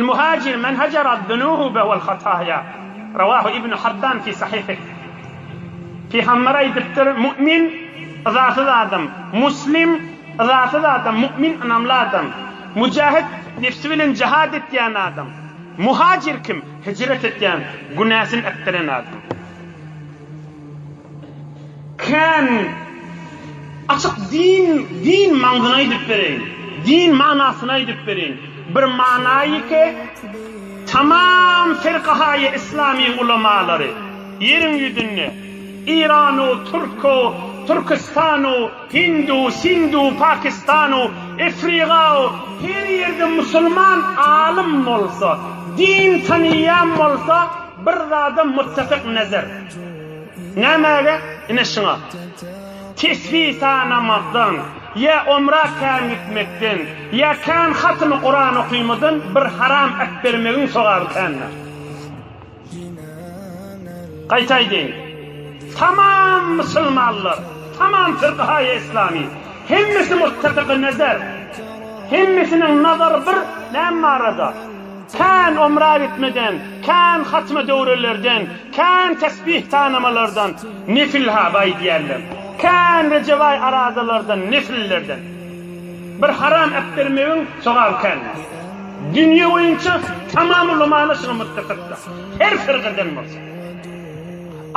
Wal muhajir men hajara az-zunube wal hataýa. Rawahu Ibn Habban fi sahihih. Pygamber aýdypdyr, Mu'min yzasyz adam, muslim yzasyz adam, mu'min ynamly adam, mujahid nefsi bilen jihad etýän adam, muhajir kim? Hijret etýän, günäsini äkderen adam. Kän açyk din din maňzyny aýdyp bereýin. Din manasyny aýdyp bereýin. Bir manaýy ke tamam firkahaýy islamyň ulamalary ýeriň ýüzünde Iranu, Türku, Türküstanu, Hindu, Sindu, Pakistanu, Efrigau her ýerde musulman alym bolsa, din tanyýan bolsa bir zada muttefik nezer. Nämäge? Ine şuňa. Tesbi sanamakdan, ýa omra kän gitmekden, ýa kän hatymy Kuran okymadan bir haram äpbermegiň sogaby kändir. Gaýta aýdaýyn. Tamam musulmanlar, tamam firkahaýy islamy, hemmesi muttefiki nezer, hemmesiniň nazary bir näme barada? Kän omra gitmeden, kän hatma döwrelerden, kän tesbih sanamalardan nefil ha baý diýerler. Kän rejebaý arazalardan, nefillerden. Bir haram äpbermegiň sogaby kändir. Dünýe boýunça tamam ulamalar şuňa muttefykdyr. Her firgadan bolsa.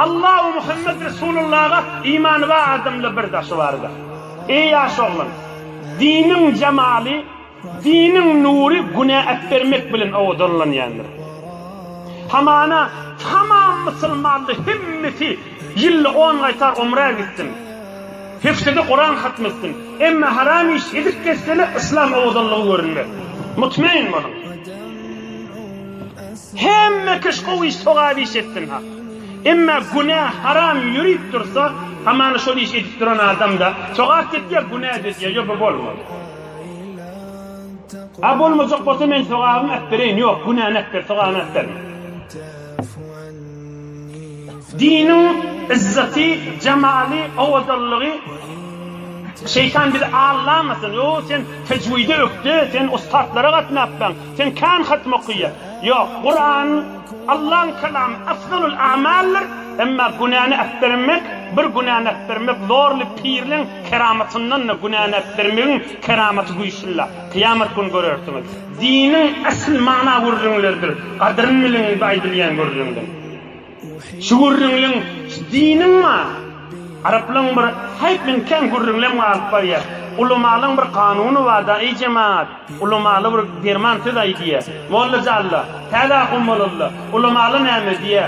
Allah we Muhammed Resulullaha imany bar adamlar bir daşy barda. Eý ýaş oglan! Diniň jemaly Diniň nury günä äpbermek bilen owadanlanýandyr. Hamana tamam musulmanly hemmesi ýylda on gaýtar umra gitsin. Hepdede Kuran hatm etsin. Emma haram iş edip gezsele yslam owadanlygy görünmez. Mutmain boluň. Hemme kişi gowy iş sogap iş etsin ha. Emma günä haram ýörüp dursa hamana şol iş edip duran adamda sogap etýär günä edýär ýok bu bolmaz. A bolmajak bolsa men sogabymy äpbereýin, ýok, günäni äpber, sogabyny äpberme. Diniň yzzaty, jemaly, owadanlygy şeýtan bizi allamasyn, ýo sen tejwide ökde, sen ussatlara gatnapbaň, sen kän hatm okyýa. Ýok, Kuran Allaň kalamy afzalul amaldyr, emma günäni äpbermek, bir günäni äpbermek zorly pirleň Keramatyndan-da günäni äpbermegiň keramaty güýçlüle. Kyýamat gün görersiňiz. Diniň asl mana gürrüňleridir. Gadyryn biliň bu aýdylýan gürrüňiň. Şu gürrüňleň şu diniň ma. Araplaň bir haýp men kän gürrüňlem galyp barýar. Ulamalaň bir kanuny barda eý jemaat. Ulamala bir derman söz aýdýa. Molla jalla, täze ahun bolanda, ulamala näme diýä.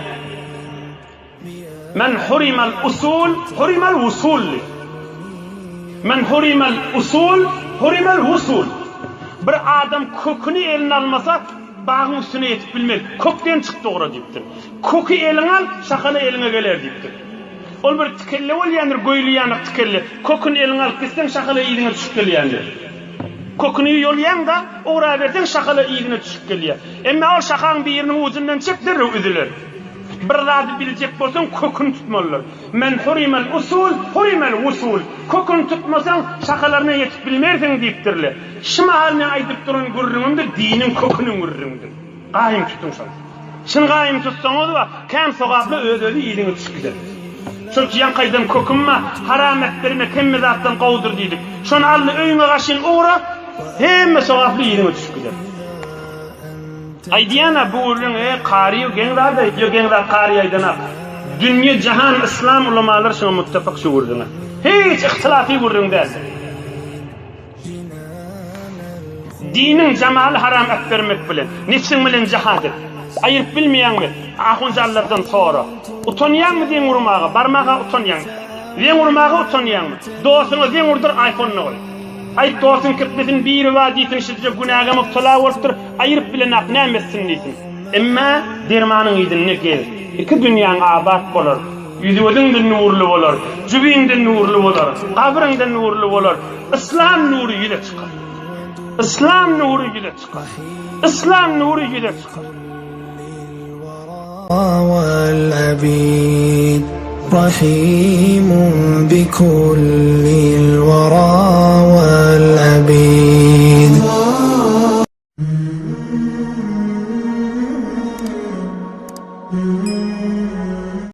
Men hurimal usul, hurimal wusul diýip. Men hurimal usul, hurimal wusul. Bir adam köküni eline almasa, bagyň üstüne ýetip bilmez. Kökden çyk dogra diýipdir. Köki eliňe al, şahala eliňe geler diýipdir. Ol bir tikelle bolýandyr, göýli ýanyk tikelle. Köküni eliňe alyp gitseň, şahala yzyňa düşüp gelýändir. Köküni ýolýaň-da, ugraberseň, şahala yzyna düşüp gelýär. Emma ol şahaň biriniň ujundan çek, derrew üzüler. Bir zady biljek bolsaň köküni tutmalydyr. Men hurimal usul, hurimal wusul. Köküni tutmasaň, şahalaryna ýetip bilmersiň diýipdirler. Şu mahal meň aýdyp duran gürrüňim-de diniň köküniň gürrüňidir. Gaýym tutuň şony. Çyn gaýym tutsaňyz wa, kän sogaply öz-özi iliňe düşüp gider. Şol ki ýaňky aýdan köküm bar, haram etdirmek hemme zatdan gowudyr diýdik. Şony al-da öýüňe gaşyn ugra, hemme sogaply iliňe düşüp gider. Aýdýan-a bu gürrüň e kary geň zat aýdýa geň zat kary aýdanak. Dünýe jahan yslam ulamalary şuňa muttafyk şu gürrüňe. Hiç yhtylafy gürrüň däldir. Diniň jamaly haram äpbermek bilen, nefsiň bilen jihad et. Aýyryp bilmeýäňmi? Ahunjallardan sora. Utanýaňmy zeň urmaga? Barmaga utanýaň. Zeň urmaga utanýaňmy? Dostuňa zeň urdur iPhone-yny goý. Aýt dostuň kipmesin biri bar diýsin şije günäge mubtala bolupdyr aýyryp bilenak näme etsin diýsin. Emma dermanyň yzynda gez. Iki dünýäň abat bolar. Ýüzüňiziň-de nurly bolar, jübiň-de nurly bolar, gabryň-da nurly bolar. Yslam nury ýüze çykar. Yslam nury ýüze çykar. Yslam nury ýüze çykar. والعبيد رحيم بكل الورى والعبيد.